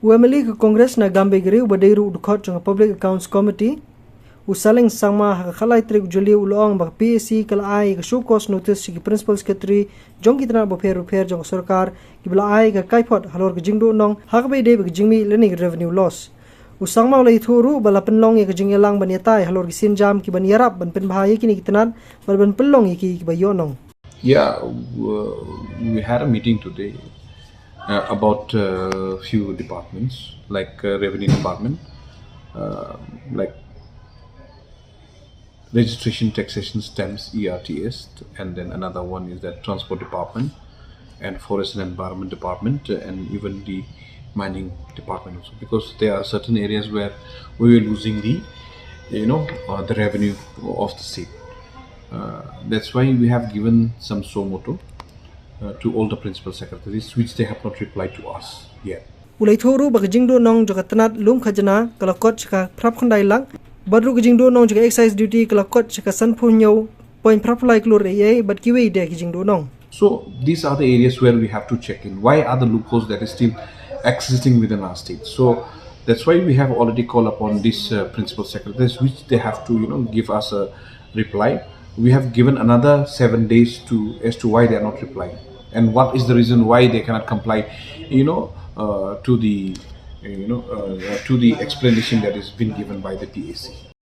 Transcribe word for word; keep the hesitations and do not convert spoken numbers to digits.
U M L A ka Congress na Gambegre uba dei ruh u dkhot jong ka Public Accounts Committee, u Saleng Sangma, ha ka khatlai tarik u Jylliew u la ong ba ka P A C ka la ai ka show cause notice sha ki Principal Secretary jong ki tnat bapher bapher jong ka sorkar kiba la ai ka kaiphod halor ka jingduhnong ha kaba ïadei bad ka jingmih lane ka revenue loss. U Sangma u la ïathuh ruh ba la pynlong ïa ka jingïalang ban ïatai halor ki sienjam kiban ïarap ban pynbha ïa kine ki tnat bad ban pynlong ïa ki kiba ïohnong. Yeah, uh, we had a meeting today uh, about a uh, few departments, like uh, revenue department, uh, like registration, taxation, stamps, E R T S, and then another one is that transport department and forest and environment department, uh, and even the mining department also, because there are certain areas where we were losing the, you know, uh, the revenue of the state. Uh, that's why we have given some suo motu uh, to all the principal secretaries, which they have not replied to us yet. U la ïathuh ruh ba ka jingduhnong jong ka tnat lum khajna ka la kot sha ka phra phew khyndai lak, bad ruh ka jingduhnong jong ka excise duty ka la kot sha ka san phew hynñiew point phra phew lai klur A A bad kiwei de ki jingduhnong. So these are the areas where we have to check in. Why are the loopholes that is still existing within our state? So that's why we have already called upon these uh, principal secretaries, which they have to, you know, give us a reply. We have given another seven days to as to why they are not replying and what is the reason why they cannot comply, you know, uh, to the, you know, uh, to the explanation that has been given by the P A C.